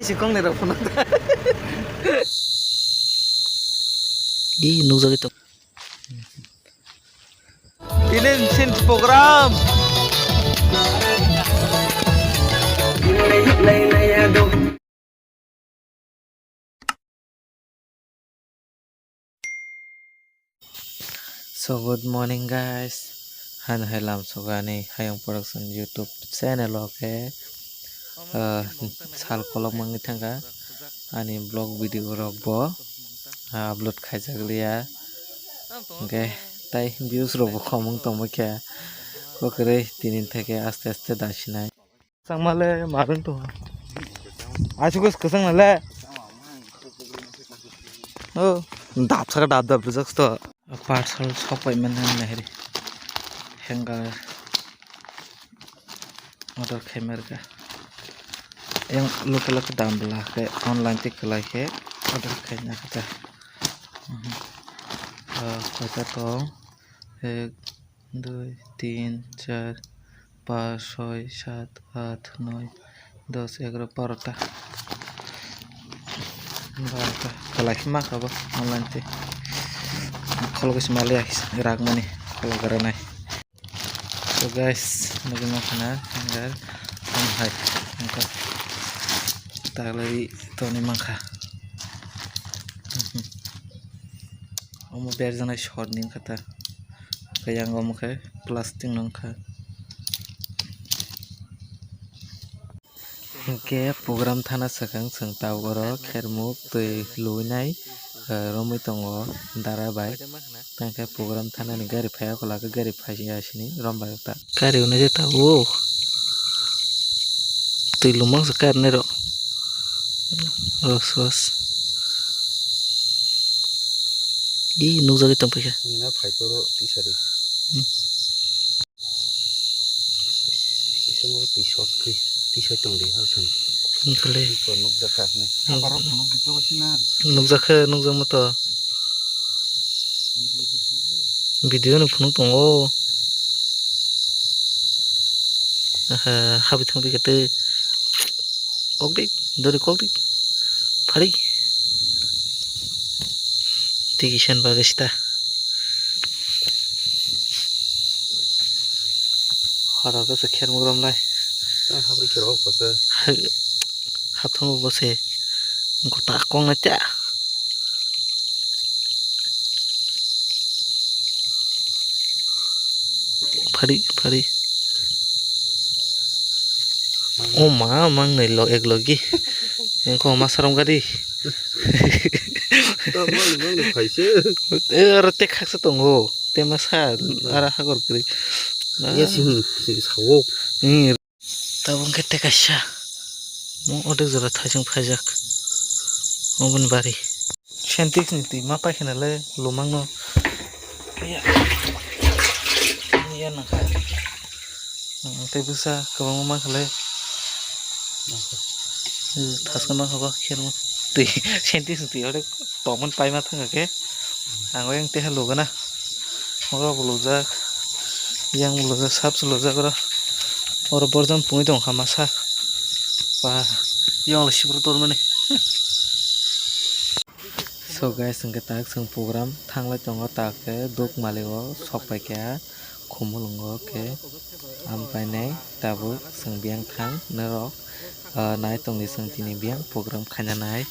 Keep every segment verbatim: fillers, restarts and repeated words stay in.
Chikong ni rok phano. Di nukjagwi tong. Ini sin program. So good morning guys, hano hai lamsogo ani Hayung Production YouTube channel o khe, ah, sal kolok mangni thangkha ani vlog video rok bo, ah, upload khaijak liya, hwnkhe tai views rok bo khom wng tongmokhe, kwrwi tini theke aste aste dasinai. Changma le marwng tongo. Asuk kwchang na le. Oh, dap saka dap dap rijak to. Parcel sok pai mani nahiri. Hanger. Order khai marka. Yang local local dam bela ke online te kelai ke order khai na kata. Mhm. Ah, kota tong. Ek, dui, tin, char, pas, soi, sat, at, noi, dos, egaroh, barota. Barota. Kwlai khe mankha bo online tei. Khulugwi se maliya rakmani khulugwi rwnai. So guys, nugwi mankha na hanger, omo hai wngkha. Taglai tonwi mankha. Omo berjaknai sor ni wngkha ta. Khe yang omo khe plastic no wngkha. Hinkhe program thana swkang chwng tabuk oro khermuk twi luinai, eh, romwi tongo dara bai. Tangkhe program thanani gari phaiya, okolak gari phaiya sini rom bai ta. Gari hwnwi se tabuk. Twi lumang se karnai rok. Ros, ros. Ih, nukjagwi tongphaikha. Nina phaiporo tisari. Hmm. Kisa mo twi short khe, twi side tong di, hal san. Wngkhale. Iko nukjakha hwnwi. Nuk-, nukjakha, nukjakma to. Video ni phunuk tongo. Aha, habwi thangbi khe tei. Kokdi, dori kokdi. Phari. Tiki sen bagwi sita. Horo khe se kher mugram lai. Tang habri khe rok kose. Hapthang bo se. Gota kong na cha. Phari, phari. O ma, mang nai lo ek logi. Engko ma sarom gari. Ta mang, mang nai phaise. E, aro te khaksa tongo. Te ma sa, ara hagor kri. Ya sing, sing sawo. Hmm. Tabuk khe tei kaisa. Mo odek jora thaising phaijak. Oboni bari. Sentex ni twi ma paikha nale lumang no. Ya. Ya nangkha. Hmm, tei bwsa kwbangma mankha le. Hmm, thaskhe mankha ba khe twi. Sentex ni twi odek tongmani paima thangkha khe. Ang oyang teha lugana. Oro bo lujak, yang bo lujak, sab se lujak oro. Oro borjak pungwi tong kha masa. Ba, yang le sibru tor mani. So guys, hwnkhe tak chwng program thanglai tongo, tak khe Dukmali o sok pai kha, Khumulwngo khe. Am painai tabuk chwng biyang thang norok, ah, nai tongdi chwng tini biyang program khaina nai.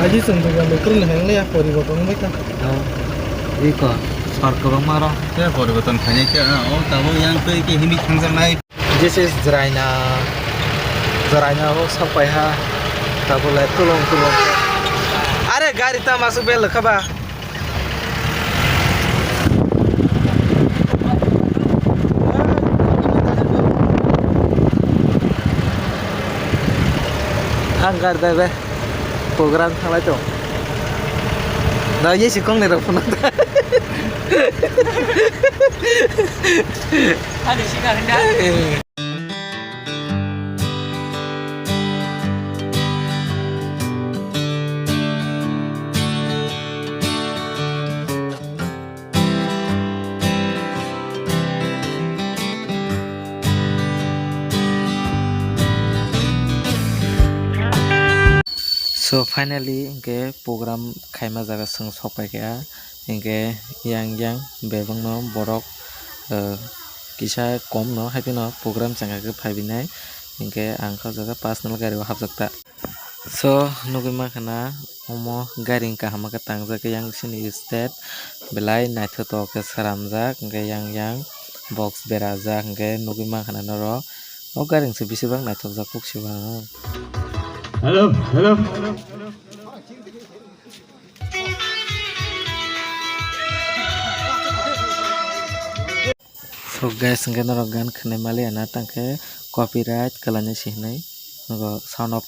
Aji chwng dugan de kwrwini hai wngya poriborton wngbai kha. Oh, iko sor kwbangma rw. Khe poriborton khainai khe, ah, o tabuk yang twi khe himwi thangjaknai. This is Jraina. Jraina o sok pai ha. Tabuk le tulung tulung. Are gari tamo aswk bel kha ba. Ang gari bai bai program thanglai tong. Da ye si kong ni rok phano. Ani si ka hwnda. So finally hinkhe program khaima jaga chwng sokpaikha, hinkhe yang yang bebakno borok, eh, kisa komno haiphano program chwngkha khe phaibinai, hinkhe ang kha o jaga personal gari o hapjakta. So nugwi mankha na omo gari kaham khe tangjak yang sini state belai naithotok khe swnamjak, hinkhe yang yang box berajak, hinkhe nugwi mankha na norok o gari se bisibak naithokjak kuk siba. Hello, hello. So guys, hinkhe norok gan khwnai maliya na, tangkhe copyright kwlainai se hinwi nogo sound of.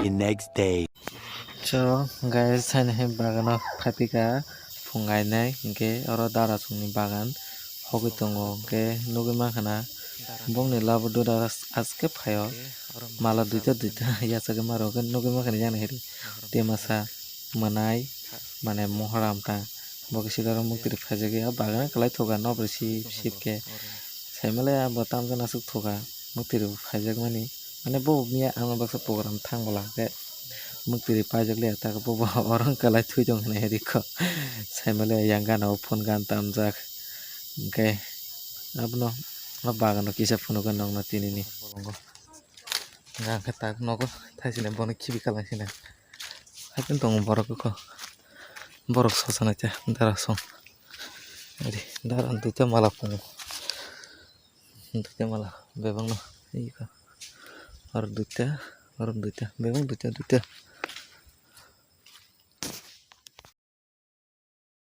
The next day. So guys, haino hai bagano phaipika phungainai, hinkhe oro dara songni bagan hogwi tongo, hinkhe nugwi mankha na bongni labo dura aske phaio, mala duita duita yachagwi ma rwgwi nugwi mankha na, yang hiri temasa mwnai mane mohor amtang bo khe sida oro muktwi rw phaijak ya bagwi kwlai thoga nokbar sip sip khe. Saimale abo tamjani aswk thoga muktwi rw phaijakmani, mane bo miya ang baksa program thang bwla khe muktwi rw paijak le ta bo bo oro kwlai thwi tong hinwi rikho. Saimale yang gana o phone gan tamjak hinkhe abono o bagano kisa phunukgo nokno tinini. Hwnkhe tak nogo thaisini bono khibi kalaisini. Haikhe tongo borok khe borok sosa naikhe dara song. Ari dara duita mala pungo. Duita mala bebakno oro duita oro duita bebak duita duita.